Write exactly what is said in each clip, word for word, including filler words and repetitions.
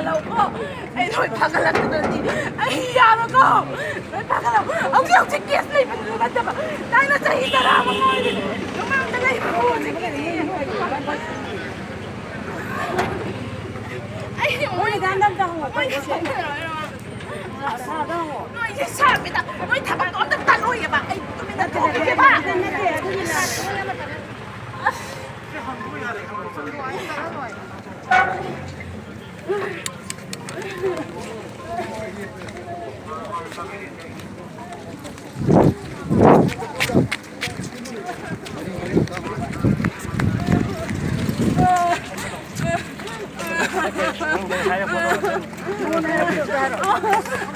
ꯂꯧꯀꯣ꯫ ꯑꯩ ꯂꯣꯏ ꯐꯥꯒꯠꯂꯛꯇ꯭ꯔꯗꯤ ꯑꯩ ꯌꯥꯔꯣꯏꯀꯣ꯫ ꯂꯣꯏ ꯐꯥꯒꯠꯂꯛꯑꯣ꯫ ꯍꯧꯖꯤꯛ ꯍꯧꯖꯤꯛ ꯀꯦꯁ ꯂꯩꯕꯗꯨ ꯅꯠꯇꯕ꯫ ꯅꯪꯅ ꯆꯍꯤ ꯇꯔꯥ ꯃꯉꯥ ꯑꯣꯏꯔꯗꯤ ꯅꯃꯥꯡꯗ ꯂꯩꯕꯗꯣ ꯍꯧꯖꯤꯛ ꯀꯦꯁ ꯑꯩ ꯃꯣꯏ ꯃꯣꯏ ꯅꯣꯏꯁꯦ ꯁꯥꯕꯤꯗ ꯅꯣꯏ ꯊꯕꯛꯇꯣ ꯑꯝꯇ ꯇꯜꯂꯣꯏꯌꯦꯕ꯫ ꯑꯩ ꯇꯨꯃꯤꯟꯅ ꯊꯣꯛꯈꯤꯒꯦꯕ꯫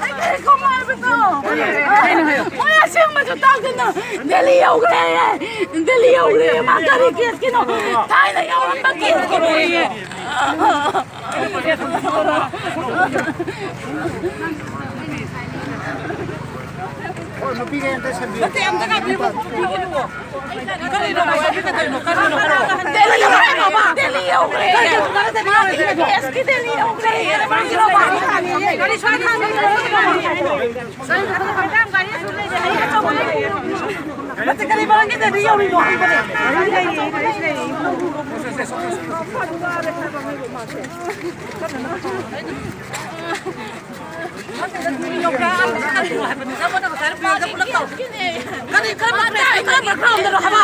ꯑꯩ ꯀꯔꯤ ꯈꯨꯝꯃꯣ ꯍꯥꯏꯕꯅꯣ? ꯃꯣꯏ ꯑꯁꯦꯡꯕꯁꯨ ꯇꯥꯛꯇꯅ ꯗꯦꯜꯂꯤ ꯌꯧꯈ꯭ꯔꯦ꯫ ꯗꯦꯜꯂꯤ ꯌꯧꯈ꯭ꯔꯦ꯫ ꯃꯥ ꯀꯔꯤ ꯀꯦꯁꯀꯤꯅꯣ? ꯊꯥꯏꯅ ꯌꯥꯎꯔꯝꯕ ꯀꯦꯁꯀꯤꯅꯣꯌꯦ꯫ ꯍꯣꯏ, ꯅꯨꯄꯤꯅꯦ ꯑꯝꯇ ꯁꯦꯝꯕꯤꯌꯨ꯫ ꯅꯠꯇꯦ, ꯑꯝꯇ ꯉꯥꯏꯕꯤꯌꯨ꯫ ꯀꯔꯤꯅꯣ? ꯀꯔꯤꯅꯣ? ꯀꯔꯤꯅꯣ? ꯗꯦꯜꯂꯤ ꯌꯧꯈ꯭ꯔꯦ꯫ ꯗꯦꯜꯂꯤ ꯌꯧꯈ꯭ꯔꯦ꯫ ꯀꯦꯁꯀꯤ ꯗꯦꯜꯂꯤ ꯌꯧꯈ꯭ꯔꯦ꯫ ꯅꯠꯇꯦ, ꯀꯔꯤ ꯃꯔꯝꯒꯤ ꯗꯦꯜꯂꯤ ꯌꯧꯔꯤꯅꯣ ꯍꯥꯏꯕꯅꯦ꯫ ꯀꯔꯤ, ꯀꯔꯝꯕ ꯀꯔꯝꯕ ꯒ꯭ꯔꯥꯎꯟꯗꯅꯣ ꯍꯥꯏꯕ?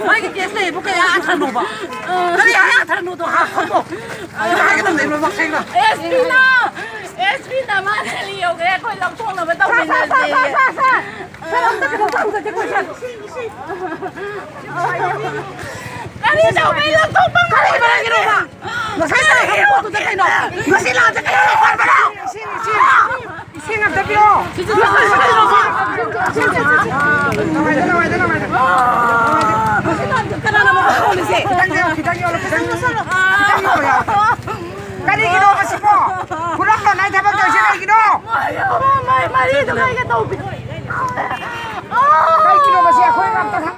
ꯃꯥꯒꯤ ꯀꯦꯁ ꯂꯩꯌꯦꯕꯨ ꯀꯔꯤ ꯑꯥꯊꯔꯅꯣꯕ? ꯀꯔꯤ ꯑꯥꯊꯔꯅꯣꯗꯣ ꯍꯥ, ꯈꯪꯉꯣ꯫ ꯑꯗꯨ ꯍꯥꯏꯒꯗꯕꯅꯦ, ꯂꯣꯏꯅꯃꯛ ꯁꯦꯡꯅ꯫ ꯑꯦꯁ ꯄꯤꯅ, ꯑꯦꯁ ꯄꯤꯅ ꯃꯥꯅ ꯂꯤꯌꯧꯒ꯭ꯔꯦ, ꯑꯩꯈꯣꯏ ꯂꯧꯊꯣꯛꯅꯕ ꯇꯧꯃꯤꯟꯅꯁꯦ꯫ ꯁꯥꯔ, ꯑꯝꯇ ꯀꯩꯅꯣ ꯇꯧꯖꯒꯦ, ꯀꯣꯏꯁꯟ꯫ ꯀꯔꯤ ꯇꯧꯕꯩ ꯂꯧꯊꯣꯛꯄ ꯀꯔꯤ ꯃꯔꯝꯒꯤꯅꯣꯕ? ꯉꯁꯥꯏ ꯇꯧꯔꯛꯄ ꯄꯣꯠꯇꯨꯗ ꯀꯩꯅꯣ? ꯉꯁꯤ ꯂꯥꯛꯑꯗꯤ ꯀꯩꯅꯣ ꯍꯥꯏꯕꯅꯣ? ꯏꯁꯤꯡ, ꯏꯁꯤꯡ꯫ ꯏꯁꯤꯡ ꯑꯝꯇ ꯄꯤꯔꯛꯑꯣ꯫ ꯅꯨꯡꯉꯥꯏꯇꯦ, ꯅꯨꯡꯉꯥꯏꯇꯦ, ꯅꯨꯡꯉꯥꯏꯇꯦ꯫ ꯉꯁꯤ ꯂꯥꯛꯑꯗꯤ ꯀꯅꯥꯅꯣ ꯈꯣꯠꯂꯤꯁꯦ? ꯈꯤꯇꯪ ꯌꯥꯎ, ꯈꯤꯇꯪ ꯌꯥꯎ, ꯈꯤꯇꯪ ꯌꯥꯎ, ꯈꯤꯇꯪ ꯌꯥꯎ, ꯌꯥꯎ꯫ ꯀꯔꯤꯒꯤꯅꯣ ꯃꯁꯤꯕꯣ? ꯈꯨꯔꯝ ꯂꯣꯟꯅꯥꯏ ꯊꯕꯛ ꯇꯧꯔꯤꯁꯦ ꯀꯩꯒꯤꯅꯣ? ꯃꯥꯏ, ꯃꯥꯏ, ꯃꯔꯤꯗꯣ ꯀꯩꯒ ꯇꯧꯕꯤ-, ꯀꯩꯒꯤꯅꯣ ꯃꯁꯤ ꯑꯩꯈꯣꯏ ꯑꯝꯇ